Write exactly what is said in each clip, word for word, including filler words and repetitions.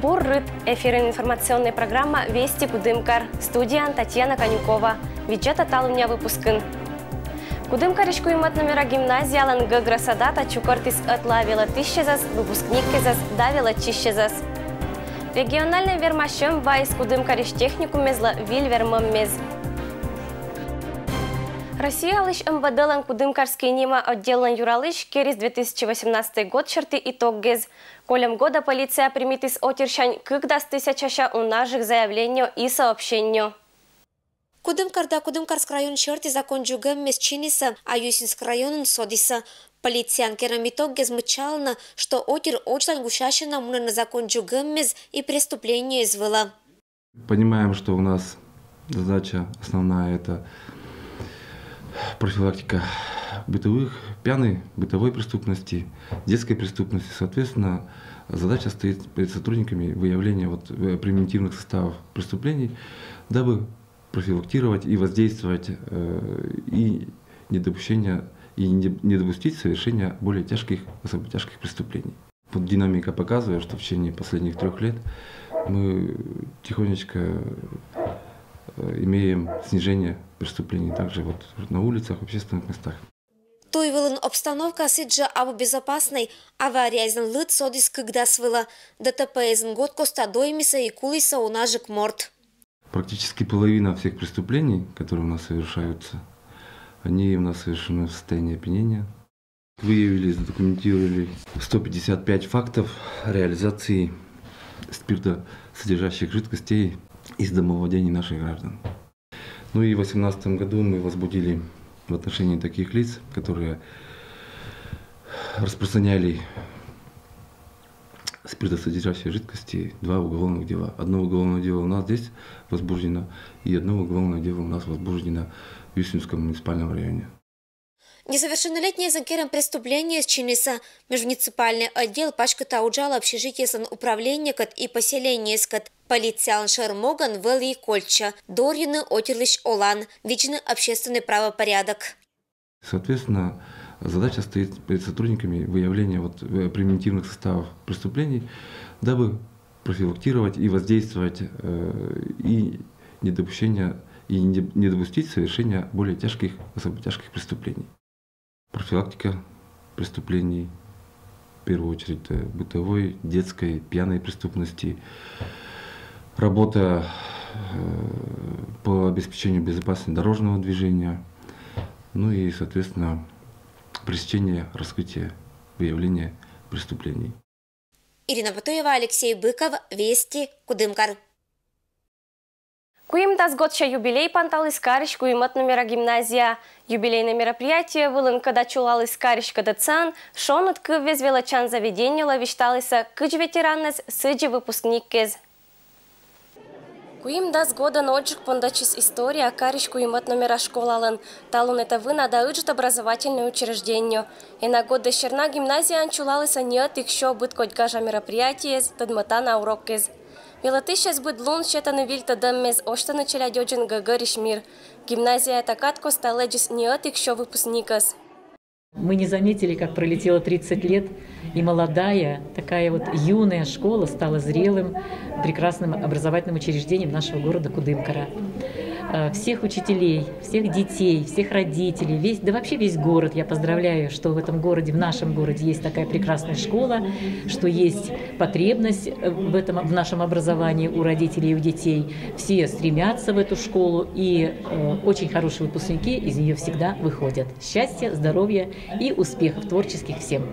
Бур рыт! Эфирын информационнӧй программа «Вести Кудымкар». Студияын Татьяна Конюкова. Видзӧдӧй талунъя выпускын. Кудымкарысь куимӧд номера гимназиялӧн гӧгрӧс аддзыда чукӧртіс ӧтлаӧ велӧдысьӧзӧс, выпускникӧзӧс да велӧдчысьӧзӧс. Региональнӧй вермасьӧм вайис Кудымкарысь техникуммезлы виль вермӧммез. Россиялысь МВД-лӧн Кудымкарскӧй нима отделлӧн юралысь керис две тысячи восемнадцатӧй год сертиыс итогъяс. Кольӧм годӧ полиция примитіс отирсянь кыкдас тысячаса унажык заявление и сообщение. Кудымкар да Кудымкарск район сьӧрті закон дзугӧммес чинисӧ, а Юсинск районын содісӧ. Полицияӧн керӧм итогъяс мыччалӧны, что отир одзлань гусясьӧны мунӧны закон дзугӧммес и преступлениеяс вылӧ. Понимаем, что у нас задача основная — это профилактика бытовых, пьяной бытовой преступности, детской преступности. Соответственно, задача стоит перед сотрудниками выявления вот, э, примитивных составов преступлений, дабы профилактировать и воздействовать, э, и недопущение, и не, не допустить совершения более тяжких, особо тяжких преступлений. Вот динамика показывает, что в течение последних трёх лет мы тихонечко, э, имеем снижение преступлений также вот на улицах, в общественных местах. Туй вылын обстановка сідзжӧ абу безопаснӧй. Аварияяслӧн лыд содіс кыкдас вылӧ. ДТП-езлӧн год коста доймисӧ и кулісӧ унажык морт. Практически половина всех преступлений, которые у нас совершаются, они у нас совершены в состоянии опьянения. Выявили, задокументировали сто пятьдесят пять фактов реализации спиртосодержащих жидкостей из домовладений наших граждан. Ну и в восемнадцатом году мы возбудили в отношении таких лиц, которые распространяли спиртосодержащие жидкости, два уголовных дела. Одно уголовное дело у нас здесь возбуждено, и одно уголовное дело у нас возбуждено в Юсинском муниципальном районе. Несовершеннолетнӧйясӧн керӧм преступлениеяс чинисӧ. Межмуниципальнӧй отдел паськыта уджалӧ общежитиеяслӧн управлениекӧд и поселениеяскӧд. Полициялӧн шӧр могӧн вӧлі и кольччӧ дорйыны отирлысь олан, видзны общественнӧй правопорядок. Соответственно, задача стоит перед сотрудниками выявления вот, э, примитивных составов преступлений, дабы профилактировать и воздействовать, э, и недопущение, и не, не допустить совершения более тяжких, особо тяжких преступлений. Профилактика преступлений, в первую очередь, э, бытовой, детской, пьяной преступности, работа, э, по обеспечению безопасности дорожного движения, ну и, соответственно, пресечение, раскрытие, выявление преступлений. Ирина Батуева, Алексей Быков, «Вести», Кудымкар. Куимдас годся юбилей панталіс карысь куимӧд номера гимназия. Юбилейнӧй мероприятие вылын, кӧда чулаліс карысь КДЦ-ын, шоныд кывъяс велӧдчан заведениелы висьталісӧ кыдз ветераннас, сідзи выпускникъяс. Куимдас годӧн одзджык пондӧдчис история карысь куимӧд номера школалӧн. Талун это вына да ыджыд образовательнӧй учреждение. Ӧні годдас серти гимназияын чулалісӧ ни ӧтик сё быд кодь гажа мероприятиеяс, тӧдмӧтана урокъяс. Велӧдысьяс быд лун сетӧны виль тӧдӧммес, осьтӧны челядьӧдзын гӧгӧрысь мир. Гимназияӧ та кад коста лэдзис ни ӧтик сё выпускникӧс. Мы не заметили, как пролетело тридцать лет, и молодая, такая вот юная школа стала зрелым, прекрасным образовательным учреждением нашего города Кудымкара. Э, всех учителей, всех детей, всех родителей, весь, да вообще весь город я поздравляю, что в этом городе, в нашем городе есть такая прекрасная школа, что есть потребность, э, в этом, в нашем образовании у родителей и у детей. Все стремятся в эту школу, и, э, очень хорошие выпускники из неё всегда выходят. Счастья, здоровья и успехов творческих всем!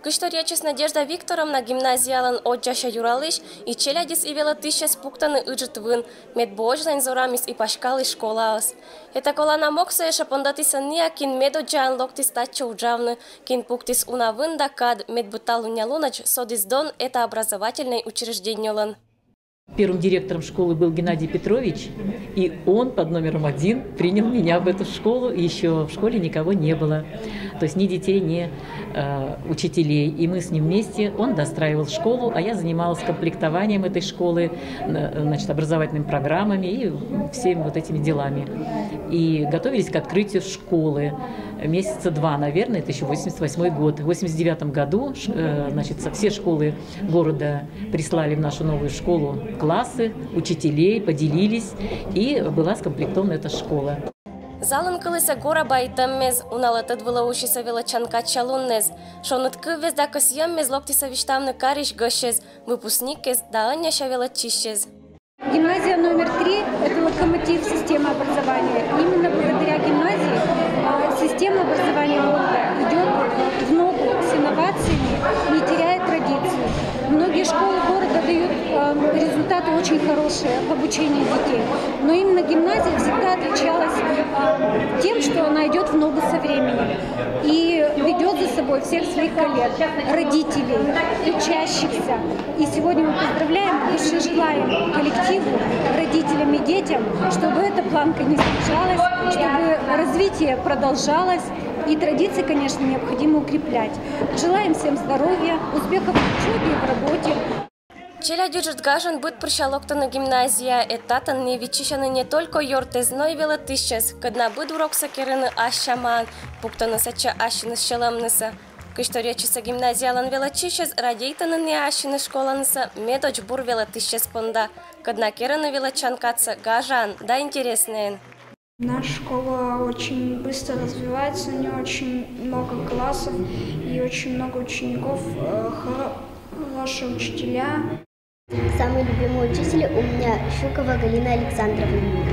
Кыдз торйӧдчис Надежда Викторовна, гимназиялӧн оддзася юралысь, и челядьыс, и велӧдысьяс пуктӧны ыджыд вын, мед бӧр ӧшинь зорамыс и паськаліс школаыс. Этакӧй олана мог сійӧ жӧ пондӧдіс ӧнія, кин медоддзаӧн локтіс татчӧ уджавны, кин пуктіс уна вын да кад, мед быд талунъя лунӧдз содіс дон эта образовательнӧй учреждениелӧн. Первым директором школы был Геннадий Петрович, и он под номером один принял меня в эту школу, и ещё в школе никого не было. То есть ни детей, ни, э, учителей. И мы с ним вместе, он достраивал школу, а я занималась комплектованием этой школы, э, значит, образовательными программами и всеми вот этими делами. И готовились к открытию школы. Месяца два, наверное, это еще восемьдесят восьмой год. В восемьдесят девятом году ш- э, значит, со- все школы города прислали в нашу новую школу классы, учителей, поделились, и была скомплектована эта школа. Залын кылісӧ гора байтӧммез, уналы тӧд вылӧ усисӧ велӧдчан кадся луннэз. Шоныд кыввез да кӧсйӧммез локтісӧ висьтавны карысь гӧсьсьыс, выпускниккез да ӧнія велӧдчысьсьыс. Гимназия номер три – это локомотив системы образования. Именно благодаря гимназии а, система образования города идет в ногу с инновациями, не теряя традицию. Многие школы города дают а, результаты очень хорошие в обучении детей, но именно гимназия всегда отличалась а, тем, что она идет в ногу со временем и ведет за собой всех своих коллег, родителей, учащихся. И сегодня мы поздравляем, от души желаем коллективу, родителям и детям, чтобы эта планка не снижалась, чтобы развитие продолжалось. И традиции, конечно, необходимо укреплять. Желаем всем здоровья, успехов в учебе и в работе. Челядь ыджыд гажӧн быд пырся локтӧны гимназияӧ, ӧд татӧн нин виччысьӧны не только ёртӧз, но и велӧдысьӧз, кӧд на быд уроксӧ керӧны ас сямаӧн, пуктӧны сэтчӧ ассьыныс сьӧлӧмнысӧ. Кызьтор ӧтчысӧ гимназиялӧн велӧдчысьӧс радейтӧны нин ассьыныс школанысӧ медодз бур велӧдысьӧс понда, кӧд на керӧны велӧдчан кадсӧ гажаӧн да интереснӧйӧн. Наша школа очень быстро развивается, у нее очень много классов и очень много учеников, э, хорошие учителя. Самый любимый учитель у меня Щукова Галина Александровна.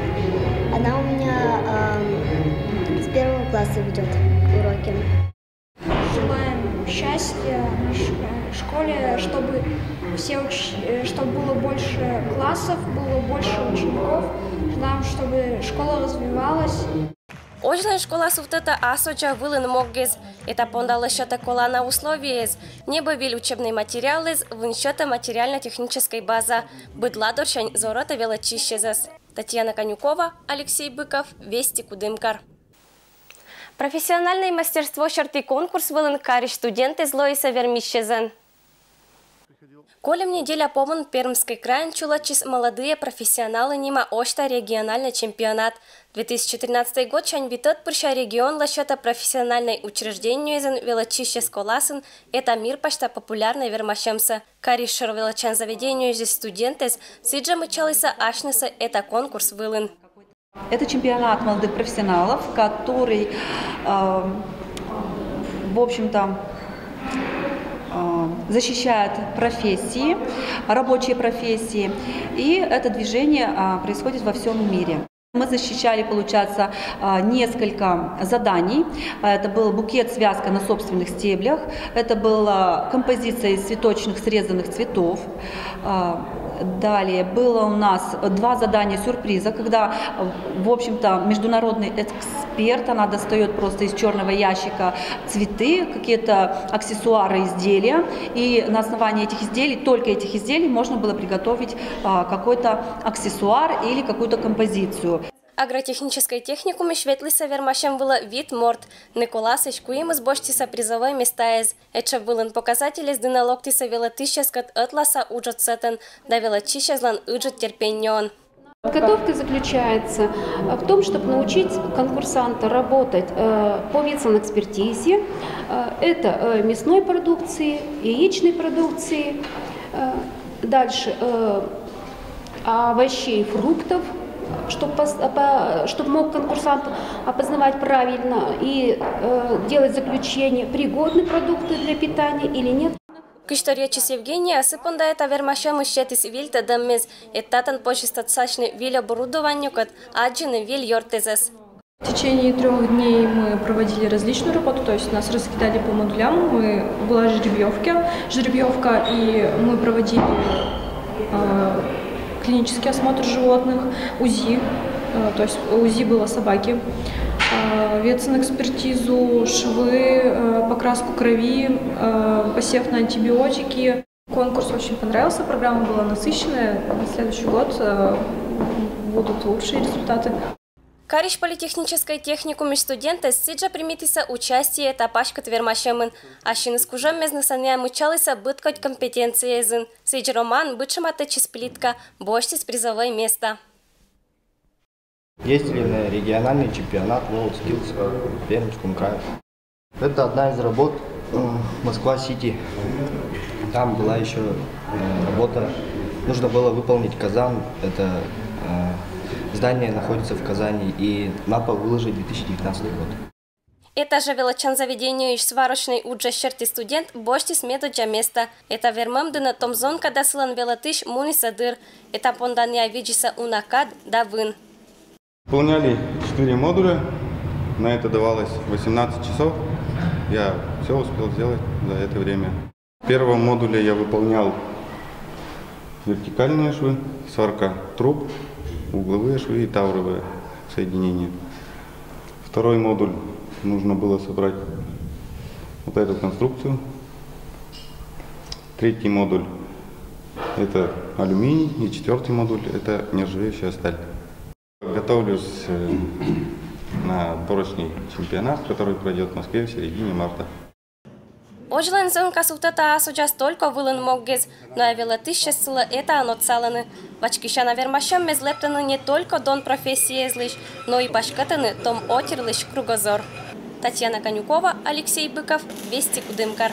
Она у меня эм, с первого класса ведет уроки. Желаем счастья нашей школе, чтобы все уч... э, чтобы было больше классов, было больше учеников. Желаем, чтобы школа развивалась. Озьлӧн школа сувтӧдӧ ас водзза вылын моггез. Эта понда лӧсьӧдтӧ колана условиеяс, небӧг виль учебнӧй материалыс, вынсьӧдтӧ материально-техническӧй база, быд ладорсянь зорӧтӧ велӧдчысьӧзӧс. Татьяна Конюкова, Алексей Быков, Вести, Кудымкар. Профессиональнӧй мастерство серти конкурс вылын карысь студентъяс лоисӧ вермисьӧзӧн. Кольӧм неделя помын Пермскӧй крайын чулӧдчис «Молодые профессионалы» нима осьта региональнӧй чемпионат. Две тысячи тринадцатӧй годсянь витӧд пырся регионлӧн сетӧ профессиональнӧй учреждениеясын велӧдчысьяс коласын «Эта мир» пасьта популярнӧй вермасьӧмсӧ. Карысь шӧр велӧдчан заведениеясысь студентъяс сідзжӧ мыччалісӧ асьнысӧ «Эта» конкурс вылын. Это чемпионат молодых профессионалов, который, э, в общем-то, э, защищает профессии, рабочие профессии. И это движение э, происходит во всем мире. Мы защищали, получается, э, несколько заданий. Это был букет, связка на собственных стеблях. Это была композиция из цветочных срезанных цветов. Далее было у нас два задания сюрприза, когда, в общем-то, международный эксперт, она достает просто из черного ящика цветы, какие-то аксессуары, изделия, и на основании этих изделий, только этих изделий можно было приготовить а, какой-то аксессуар или какую-то композицию. Агротехническӧй техникумысь ветлісӧ вермасьӧм вылӧ вит морт. Нӧ коласысь куимыс босьтісӧ призовӧй местаэз. Этшӧм вылын показательяс дінӧ локтісӧ велӧдысьяскӧд ӧтлааса уджӧд сӧтӧн да велӧдчысьяслӧн ыджыд терпеннён. Подготовка заключается в том, чтобы научить конкурсанта работать э, по ветсанэкспертизе. Э, это э, мясной продукции, яичной продукции. Э, дальше э, овощей, фруктов, чтобы, чтобы мог конкурсант опознавать правильно и э, делать заключение, пригодны продукты для питания или нет. Кызьтор ӧтчис Евгения, сы понда эта вермасьӧмыс сетіс виль тӧдӧммес. Эд татӧн позис татсасьны виль оборудованиекӧд, аддзыны виль ёртӧзӧс. В течение трех дней мы проводили различную работу, то есть нас раскидали по модулям, мы, была жеребьевка, жеребьевка, и мы проводили э, клинический осмотр животных, УЗИ, э, то есть УЗИ было собаки, э, ветсанэкспертизу, швы, э, покраску крови, э, посев на антибиотики. Конкурс очень понравился, программа была насыщенная. На следующий год э, будут лучшие результаты. Карысь политехническӧй техникумысь студентъяс сідзжӧ примитісӧ участие эта паськыд вермасьӧмын. Ассьыныс кужӧммес нӧ сӧнія мыччалісӧ быдкодь компетенцияясын. Сідз Роман быдшӧма тӧдчис плитка, босьтіс призовӧй места. Ездили на региональный чемпионат WorldSkills в Пермском крае. Это одна из работ э, Москва-Сити. Там была еще э, работа. Нужно было выполнить казан. Это э, здание находится в Казани. И на пол выложить две тысячи девятнадцатый год. Этажа велӧдчан заведениысь сварочнӧй уджысь серти студент босьтіс медоддза места. Эта вермӧмдінӧ том зонка да сылӧн велӧдысь мунісӧ дыр. Эта понданъя видзисӧ уна кад да вын. Выполняли четыре модуля. На это давалось восемнадцать часов. Я все успел сделать за это время. В первом модуле я выполнял вертикальные швы, сварка труб, угловые швы и тавровые соединения. Второй модуль нужно было собрать вот эту конструкцию. Третий модуль — это алюминий, и четвертый модуль — это нержавеющая сталь. Готовлюсь э, на отборочный чемпионат, который пройдет в Москве в середине марта. Водзвылын зонка сувтӧ та асудзас только вылын моггиз, но велӧдысьяс сылы этаын отсалӧны. Вачкисяна вермасьӧммез лэптӧны не только дон профессия эзлысь, но и паськӧдтӧны том отирлысь кругозор. Татьяна Конюкова, Алексей Быков, Вести Кудымкар.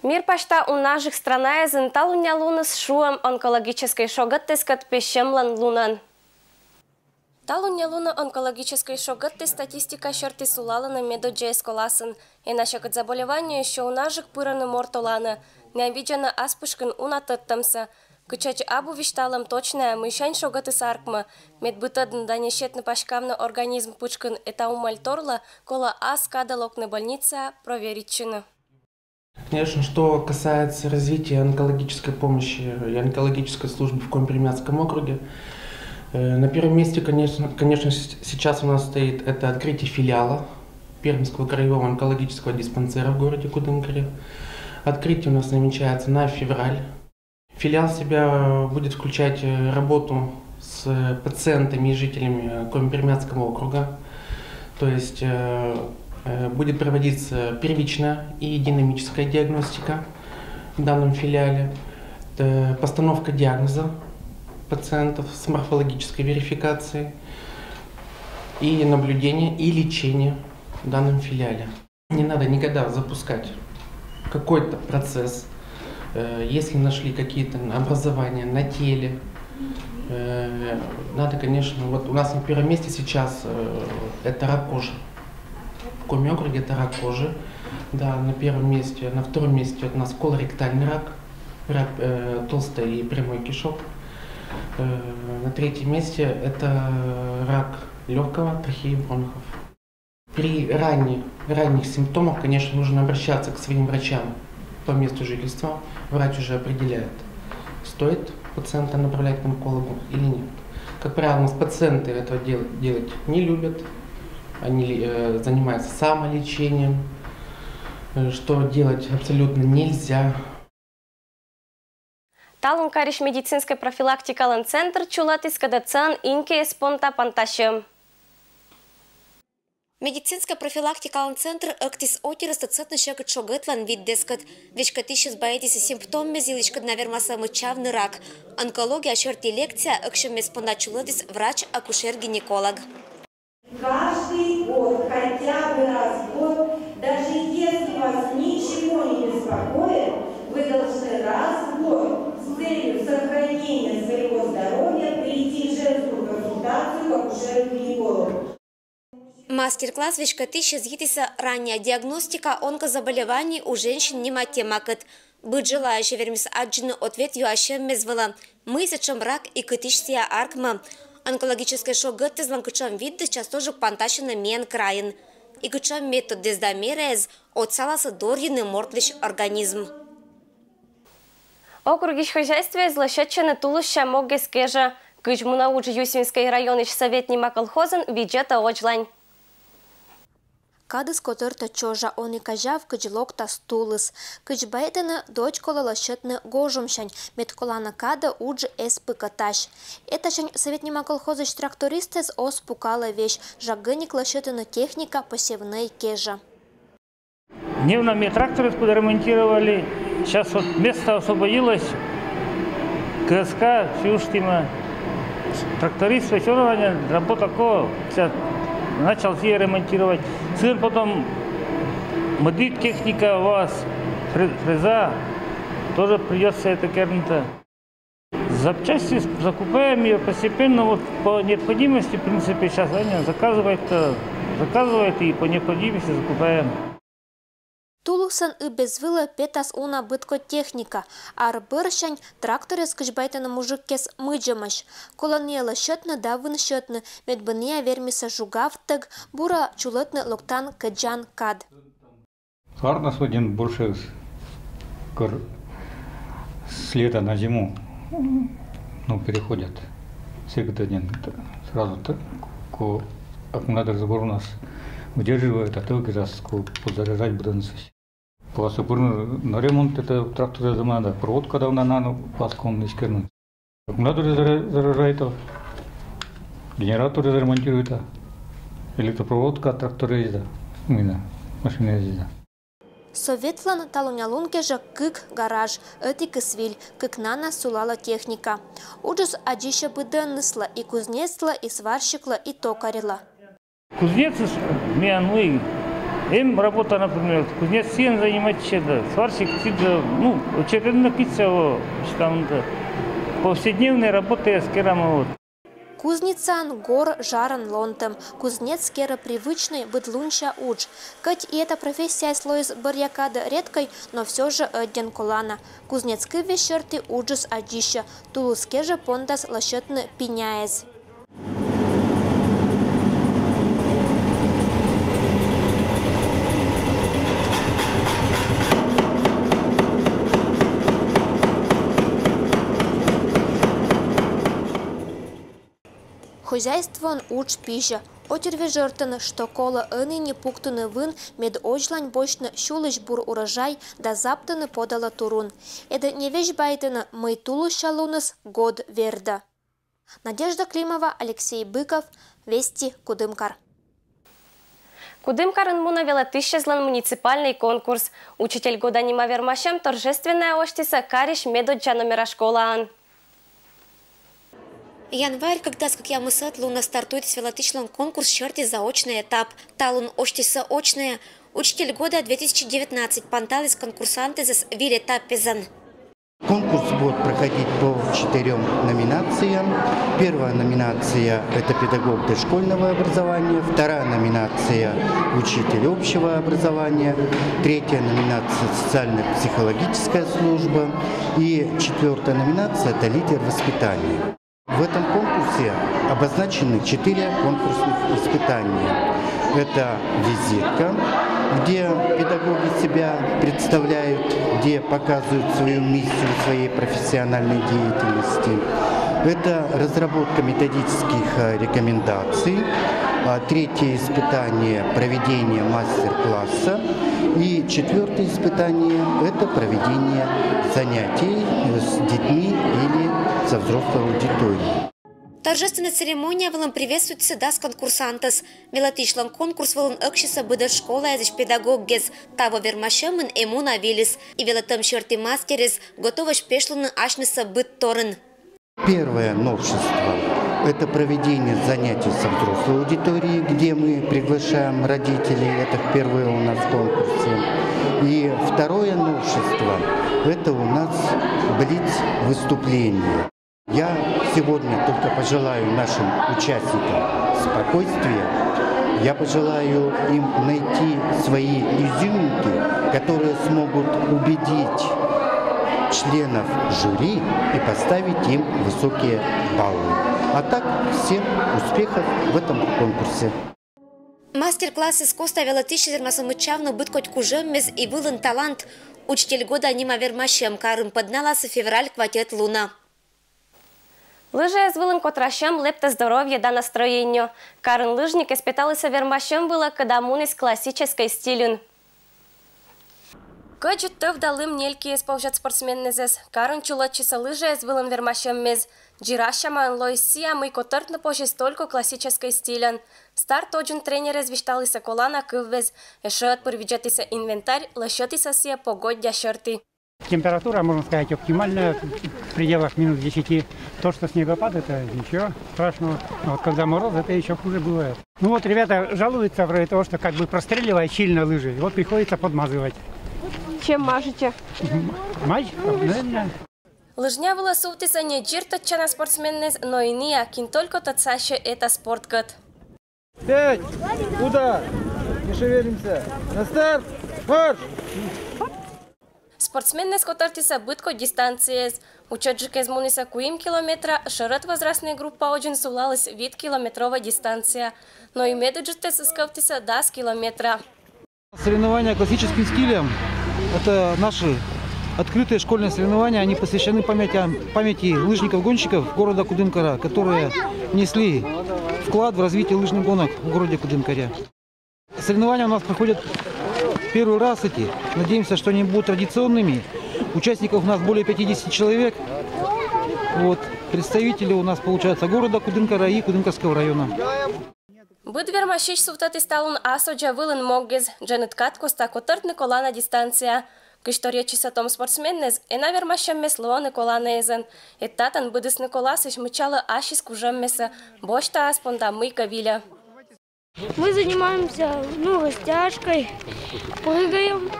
Мир пасьта унажык странаэзын талунъя луныс шуӧм онкологическӧй шогӧттыскӧд пессьӧмлӧн лунӧн. Талунъя лунӧ онкологическӧй шогӧттысь статистика серти сулалӧны медоддзаысь коласын. Эна сьӧкыд заболевание сё унажык пырӧны морт оланӧ. Найӧ видзӧны ас пытшкын уна тӧдтӧмсӧ. Кытчӧдз абу висьталӧм точнӧя, мыйсянь шогӧтыс аркмӧ. Мед быдтӧдны да не сетны паськавны организм пытшкын эта умӧль торла, колӧ ас кадӧ локны больницаӧ проверитчыны. Конечно, что касается развития онкологической помощи и онкологической службы в Коми-Пермяцком округе, э, на первом месте, конечно, конечно, сейчас у нас стоит это открытие филиала Пермского краевого онкологического диспансера в городе Кудымкаре. Открытие у нас намечается на февраль. Филиал в себя будет включать э, работу с пациентами и жителями Коми-Пермяцкого округа. То есть э, э, будет проводиться первичная и динамическая диагностика в данном филиале, э, постановка диагноза пациентов с морфологической верификацией и наблюдение и лечение в данном филиале. Не надо никогда запускать какой-то процесс, э, если нашли какие-то образования на теле. Э, надо, конечно, вот у нас на первом месте сейчас э, это рак кожи. В Коми округе это рак кожи. Да, на первом месте, на втором месте у нас колоректальный рак, рак э, толстой и прямой кишок. Э, на третьем месте это рак легкого, трахеи, бронхов. При ранних, ранних симптомах, конечно, нужно обращаться к своим врачам по месту жительства. Врач уже определяет, стоит пациента направлять к онкологу или нет. Как правило, у нас пациенты этого делать не любят. Они э, занимаются самолечением, э, что делать абсолютно нельзя. Талун карысь медицинскӧй профилактикалӧн центр чулӧтіс КДЦ-ын инкиӧс понда пантасьӧм. Медицинскӧй профилактикалӧн центр ӧктіс отирӧс тӧдсӧдны сьӧкыд шогӧтлӧн виддэскӧд. Веськӧдысьяс баитісны симптоммес, йылысь кодь на вермасны мыччавны рак. Онкология серти лекция ӧксьӧммес понда чулӧтіс врач-акушер-гинеколог. Каждый год, хотя бы раз в год, даже если вас ничего не беспокоит, вы должны раз в год с целью сохранения своего здоровья прийти в женскую консультацию к акушеру-гинекологу. Мастер-класс веськӧдысьяс йитісны «Ранняя диагностика онкозаболеваний у женщин» нима темакӧд. Быд желающий вермис аддзыны ответ юасьӧммес вылӧ: мый сэтшӧм рак и кытысь сійӧ аркмӧ. Онкологическӧй шогӧтыслӧн кутшӧм видыс частӧджык пантасьӧны миян крайын. И кутшӧм методъяс да мераяс отсаласны дорйыны мортлысь организм. Округысь хозяйствояс лӧсьӧдчӧны тулысся моггӧс кежӧ. Кыдз мунӧ удж Юсинскӧй районысь «Совет» нима колхозын, видзӧтӧ водзвылань. Кадыс котӧртӧ чожа, он и казяв, кыдз локтас тулыс. Кыдз байтӧны, додь колӧ лӧсьӧдны гожӧмсянь, мед колана кадӧ удж эз пыкӧтась. Этасянь «Совет» нима колхозысь трактористъяс оз пукалӧ весь, жаггӧник лӧсьӧдӧны техника посевнӧй кежӧ. Дневно ми трактор подремонтировали. Сейчас вот место освободилось. КСК, всё уж тима. Тракторист вечора работа ко, сейчас начал сие ремонтировать. Сын потом медит техника у вас, фре- фреза, тоже придется это кернуто. Запчасти закупаем ее постепенно, вот по необходимости, в принципе, сейчас Аня заказывает, э, заказывает и по необходимости закупаем. Тулысан ыбез вылӧ петас уна быдкодь техника. Ар бӧрсянь тракторез кызьбайтӧны мужиккӧс мыдзӧмӧсь. Колӧ налы сетны да вынсьӧдны, мед бы ная вермисӧ жугавтӧг, бура чулӧтны локтан кӧдзан кад. Арнас водзын больше кор с лета на зиму, ну, переходят. Секытӧдз нин сразу ко аккумулятор забор у нас выдерживает, а только раз ко подзаряжать будем. По супырну на ремонт это трактор, я думаю, надо проводка давно надо паскон искернуть. Аккумуляторы заряжает, генераторы заремонтирует, электропроводка трактора ездит, именно машина ездит. Советлӧн талунъя лун кежӧ кык гараж, ӧтикыс виль, кыкнанас сулалӧ техника. Уджыс аддзысьӧ быдӧнныслы: и кузнецлы, и сварщиклы, и токарьлы. Кузнец миян, ну и эм работа, например, кузнец сійӧн занимайтчӧ да, сварщик сідз, ну, очередно кыдз сійӧ, что там, да, повседневной работа, я скажу, вот. Кузницаын гор жарӧн лонтӧм. Кузнец керӧ привычнӧй быдлунся удж. Кӧть и эта профессияыс лоис бӧръя кадӧ редкӧй, но всё жӧ ӧддьӧн колана. Кузнец кывйыс серти уджыс аддзысьӧ. Тулыс кежӧ пондас лӧсьӧдны пиняӧс. Хозяйствоын удж пизьӧ. Отервежӧртӧны, что колӧ ӧні нин пуктыны вын, мед озьлань босьтны сюлысь бур урожай да заптыны подала турун. Эд не везьбайтӧны, мый тулысся луныс год вердӧ. Надежда Климова, Алексей Быков, Вести, Кудымкар. Кудымкарын мунӧ велӧтысьӧзлӧн муниципальнӧй конкурс. «Учитель года» нима вермасьӧм торжественнӧя восьтісӧ карысь медоддза номера школаын. Январь кӧкъямысӧд лунӧ стартуйтіс велӧтысьлӧн конкурс серти заочнӧй этап. Талун осьтісӧ очнӧя. «Учитель года две тысячи девятнадцать» панталіс конкурсантъясӧс виль этапсянь. Конкурс будет проходить по четырем номинациям. Первая номинация — это педагог дошкольного образования, вторая номинация — учитель общего образования, третья номинация — социально-психологическая служба и четвертая номинация — это лидер воспитания. В этом конкурсе обозначены четыре конкурсных испытания. Это визитка, где педагоги себя представляют, где показывают свою миссию своей профессиональной деятельности. Это разработка методических э, рекомендаций. А третье испытание — проведение мастер-класса. И четвертое испытание — это проведение занятий э, с детьми или со взрослой аудиторией. Торжественнӧй церемония вылын приветствуйтісӧ дас конкурсантӧс. Велӧтысьлӧн конкурс вылын ӧксисӧ быдӧн школаясысь педагогъяс. Таво вермасьӧмын эм уна вильыс. И велӧтӧм серти мастеръяс готовӧсь пешлыны асьнысӧ быдторйын. Первое новшество — это проведение занятий со взрослой аудиторией, где мы приглашаем родителей. Это впервые у нас в конкурсе. И второе новшество — это у нас блиц-выступление. Я сегодня только пожелаю нашим участникам спокойствия. Я пожелаю им найти свои изюминки, которые смогут убедить членов жюри и поставить им высокие баллы. А так, всем успехов в этом конкурсе. Мастер-классыс коста велӧтысьӧс вермасны мыччавны быдкодь кужӧммис и вылын талант. «Учитель года» нима вермасьӧм карын пӧдналасӧ февраль квайтӧд лунӧ. Лыжиӧсь вылын котрасьӧм лэптӧ здоровье да настроение. Карын лыжникъяс петалісӧ вермасьӧм вылӧ, кӧда муніс классическӧй стильын. Кӧдзыд тӧв да лым нелькиӧс повзӧдӧ спортсменъясӧс. Карын чулӧдчисӧ лыжиӧсь вылын вермасьӧммис. Дзирас сямаӧн лоис сійӧ, мый котӧртны позис только классическӧй стильӧн. Старт водзын тренеръяс висьталісӧ колана кывйӧс. Эшӧ ӧтпыр видзӧдісӧ инвентарь, лӧсьӧдісӧ сійӧ погода серти. Температура, можно сказать, оптимальная, в пределах минус десяти. То, что снегопад, это ничего страшного. А вот когда мороз, это еще хуже бывает. Ну вот ребята жалуются вроде того, что как бы простреливает сильно лыжи. И вот приходится подмазывать. Чем мажете? Мазь обыкновенная. Лыжня вылӧ сувтісӧ не дзирдтӧдчана спортсменнэс, но и ныа, кин только тӧдсасьӧ эта спорткӧд. Пять. Куда? Не шевелимся. На старт. Марш! Спортсменнэс котӧртісӧ быд кодь дистанцияэз. Утчӧтджыкез мунісӧ куим километра, шӧрӧт возрастнӧй группа водзын сулаліс вит километровӧй дистанция. Но и медыджытэз ӧзкӧвтісӧ дас километра. Соревнования классическим стилем. Это наши открытые школьные соревнования. Они посвящены памяти, памяти лыжников-гонщиков города Кудымкара, которые внесли вклад в развитие лыжных гонок в городе Кудымкаре. Соревнования у нас проходят первый раз эти. Надеемся, что они будут традиционными. Участников у нас более пятидесяти человек. Вот. Представители у нас получаются города Кудымкара и Кудымкарского района. Быд вермасьысь сувтӧдіс талун ас оддза вылын моггез, дженьыд кад коста котӧртны колана дистанция. Кызь торйӧдчисӧ том спортсменнэз, ӧні вермасьӧммес лоӧны коланаэзӧн. Ӧд татӧн быдыс ныколасысь мыччалӧ ассьыс кужӧммесӧ, босьтӧ ас понда мыйкӧ вильӧ. Мы занимаемся, ну, растяжкой, прыгаем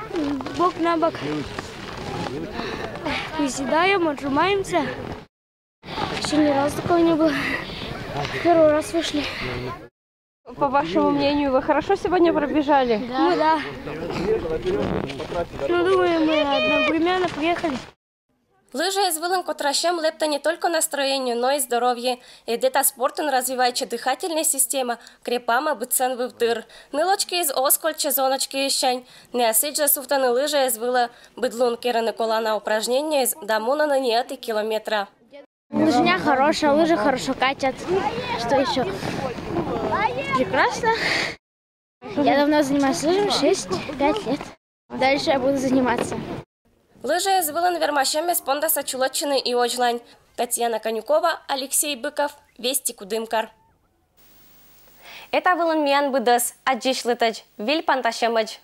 бок на бок, приседаем, отжимаемся. Еще ни разу такого не было. Первый раз вышли. По вашему мнению, вы хорошо сегодня пробежали? Ну да. Ну, думаю, мы одновременно приехали. Лыжиэз вылын котрасьӧм лэптӧ не только настроение, но и здоровье. Ӧд эта спортын развивайтчӧ дыхательнӧй система, крепамӧ быдсӧн вывтыр. Нылочкиыс оз кольччы зоночкиыссянь. Ныа сідзжӧ сувтӧны лыжиэз вылӧ, быд лун керӧны колана упражнениеяс да мунӧны не ӧти километра. Лыжня хорошая, лыжи хорошо катят. Что еще? Прекрасно. Я давно занимаюсь лыжами, шесть-пять лет. Дальше я буду заниматься. Лыжиэз вылын вермасьӧммес пондасӧ чулӧдчӧны и водзлань. Татьяна Конюкова, Алексей Быков, Вести Кудымкар. Эта вылын миян быдӧс. Аддзысьлытӧдз, выль пантасьӧмӧдз.